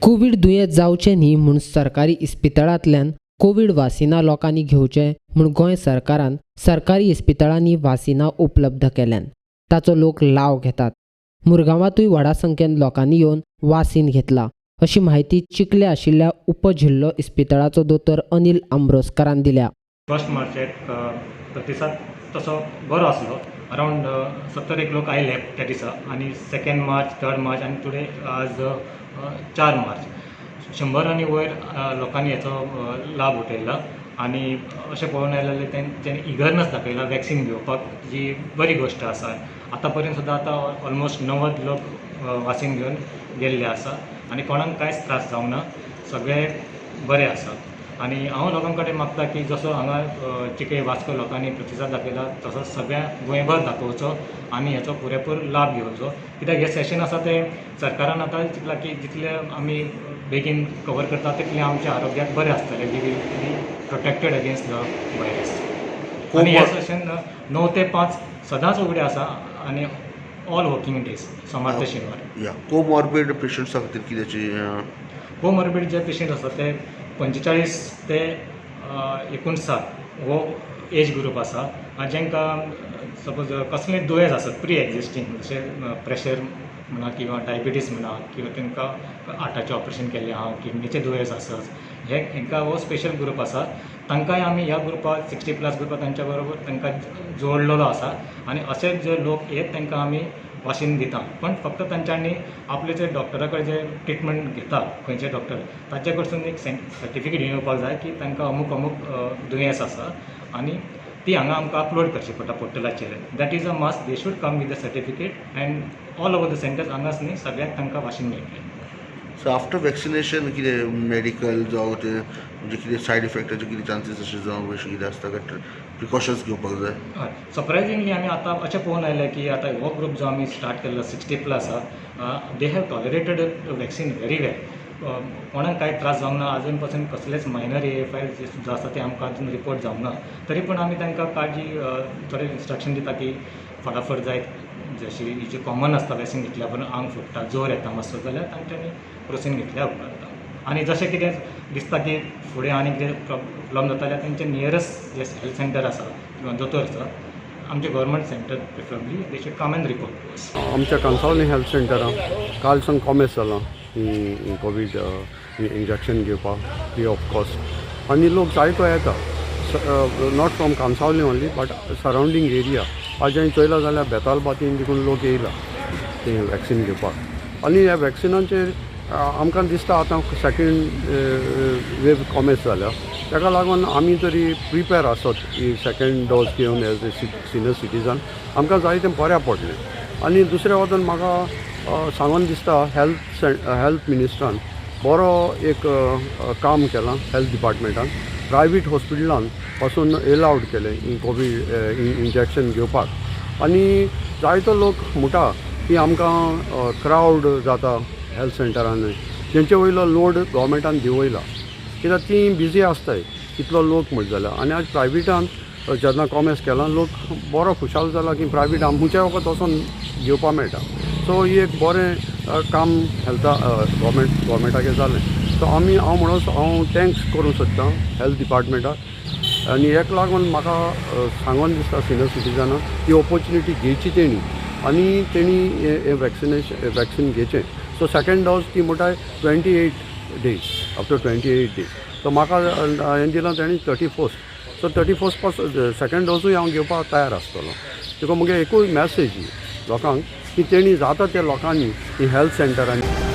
Covid दुयेंत जावचें न्ही म्हूण सरकारी इस्पितळांतल्यान कोवीड वासिनां लोकांनी घेवचें म्हूण गोंय सरकारान सरकारी इस्पितळांनी वासिनां उपलब्ध केल्यान. ताचो लोक लाव घेतात. मुरगांवांतूय व्हडा संख्येन लोकांनी येवन वासीन घेतला अशी म्हायती चिखले आशिल्ल्या उपजिल्लो इस्पितळाचो दोतोर अनिल आंब्रोसकारान दिल्या. फर्स्ट मार्चेक प्रतिसाद तसो बरो आसलो. अरावंड 70 एक लोक आयले त्या दिसा आनी सेकंड मार्च, थर्ड मार्च आनी टुडे आज 4 मार्च, 100 आनी वयर लोकांनी हेचो लाभ उठयला. आनी अशें पळोवन आयलें जाल्यार तेंच्यांनी इगरनस दाखयला वॅक्सीन घेवपाक, जी बरी गोश्ट आसा. आतां पर्यंत सुद्दां आतां ऑलमोस्ट 90 लोक वासीन घेवन गेल्ले आसा आनी कोणाक कांयच त्रास जावना, सगळे बरे आसा. आनी हांव लोकां कडेन मागता की जसो हांगा चिखले, वास्को लोकांनी प्रतिसाद दाखयला, तसोच सगळ्या गोंयभर दाखोवचो आनी हेचो पुरेपूर लाभ घेवचो, कित्याक हें सेशन आसा तें सरकारान आतां चिंतलां की जितले आमी बेगीन कवर करता तितलें आमच्या आरोग्याक बरें आसतलें. We will be protected against the virus. आनी हें सेशन 9 ते 5 सदांच उगडें आसा आनी ऑल वर्कींग डेज, सोमार ते शेनवार. या कोमॉर्बिड पेशंट्सा खातीर कित्याची कोमॉर्बिड जे पेशंट आसा ते 45 ते 59 हो एज ग्रूप आसा, जांकां सपोज कसलें दुयेंस आसत प्री एग्जिस्टींग, जशें प्रेशर म्हणा किंवा डायबिटीज म्हणा किंवा तांकां हार्टाचें ऑपरेशन केल्लें आहा, किडनीचें दुयेंस आसत, हे हेंकां हो स्पेशल ग्रूप आसा. तांकांय आमी ह्या ग्रुपाक, 60+ ग्रुपाक तांच्या बरोबर तांकां जोडलेलो आसा आनी अशेच जे लोक येत तांकां आमी वाशीन दिता. पण फक्त तांच्यांनी आपले जे डॉक्टरा कडेन जे ट्रिटमेंट घेता खंयचे डॉक्टर, ताचे कडसून एक सर्टिफिकेट घेवन येवपाक जाय की तांकां अमूक अमूक दुयेंस आसा आनी ती हांगा आमकां अपलोड करची पडटा पोर्टलाचेर. That is a must. They should come with the certificate and all over the centers, हांगाच न्ही, सगळ्याक तांकां वाशीन मेळटलें. सो आफ्टर वॅक्सिनेशन कितें मेडिकल जावं तें म्हणजे कितें सायड इफेक्टाचे कितें चान्सीस अशें जावं, अशें कितें आसता काय प्रिकॉशन्स घेवपाक जाय? हय, सरप्रायजिंगली आमी आतां अशें पळोवन आयलें की आतां हो ग्रूप जो आमी स्टार्ट केल्लो 60+ आहा, they have tolerated vaccine very well. कोणाक कांय त्रास जावंक ना अजून पासून. कसलेच मायनर एएफआय जे सुद्दां आसा ते आमकां अजून रिपोर्ट जावंक ना. तरी पूण आमी तांकां काळजी, थोडे इन्स्ट्रक्शन दिता की फटाफट जायत जशी जी कॉमन आसता, वॅक्सिन घेतल्या उपरांत आंग फुट्टा, जोर येता मातसो, जाल्यार तांच्यांनी क्रोसीन घेतल्या उपकारता. आनी जशें कितें दिसता की फुडें आनी कितें प्रॉब्लम जाता जाल्यार तेंचे नियरस्ट जे हेल्थ सेंटर आसा किंवा दोतोर आसा आमचे, government center preferably, they should come and report to us. आमच्या कांसावली हेल्थ सेंटरान काल सावन कॉमेस जालां ही कोवीड इंजेक्शन घेवपाक फ्री ऑफ कॉस्ट आनी लोक जायतो येता, not from Cansaulim only but surrounding area. आज हांवें चोयलां जाल्यार बेतालबातीन देखून लोक येयला ते वॅक्सिन घेवपाक. आनी ह्या वॅक्सिनाचेर आमकां दिसता आतां सेकेंड वेव कॉमेस जाल्या, ताका लागून आमी तरी प्रिपेर आसत ही सेकेंड डोस घेवन एज ए सिनियर सिटीजन आमकां जाय तें बऱ्याक पडलें. आनी दुसऱ्या वटेन म्हाका सांगून दिसता हेल्थ मिनिस्टरान बरो एक काम केलां. हेल्थ डिपार्टमेंटान प्रायवेट हॉस्पिटलान पासून एलावड केलें ही कोवीड इंजेक्शन घेवपाक. आनी जायतो लोक म्हणटा की आमकां क्रावड जाता हेल्थ सेंटरान, तेंचे वयलो लोड गोवोरमेंटान देंवयला, कित्याक ती बिजी आसताय कितलो लोक म्हणटा जाल्यार. आनी आज प्रायवेटान जेन्ना कॉमेस केलां, लोक बरो खुशाल जाला की प्रायवेट आमच्या वखद वचोन घेवपा मेळटा. सो ही एक बरें काम हेल्था गोवोरमेंटागे जालें. सो आमी हांव म्हणून हांव thanks करूंक सोदतां हेल्थ डिपार्टमेंटाक. आनी हेका लागून म्हाका सांगोन दिसता सिनियर सिटीजनाक ही ऑपॉर्चुनिटी घेवची तेणी आनी तेणी हें वॅक्सिनेशन वॅक्सिन घेवचें. सो सेकेंड डोस ती म्हणटा 28 days, after 28 days. So म्हाका हें दिलां तेणी 31st. सो 31st पासून सेकेंड डोसूय हांव घेवपाक तयार आसतलो. देखून मुगे एकूय मॅसेज लोकांक की तेणी जाता त्या लोकांनी ही हेल्थ सेंटरांनी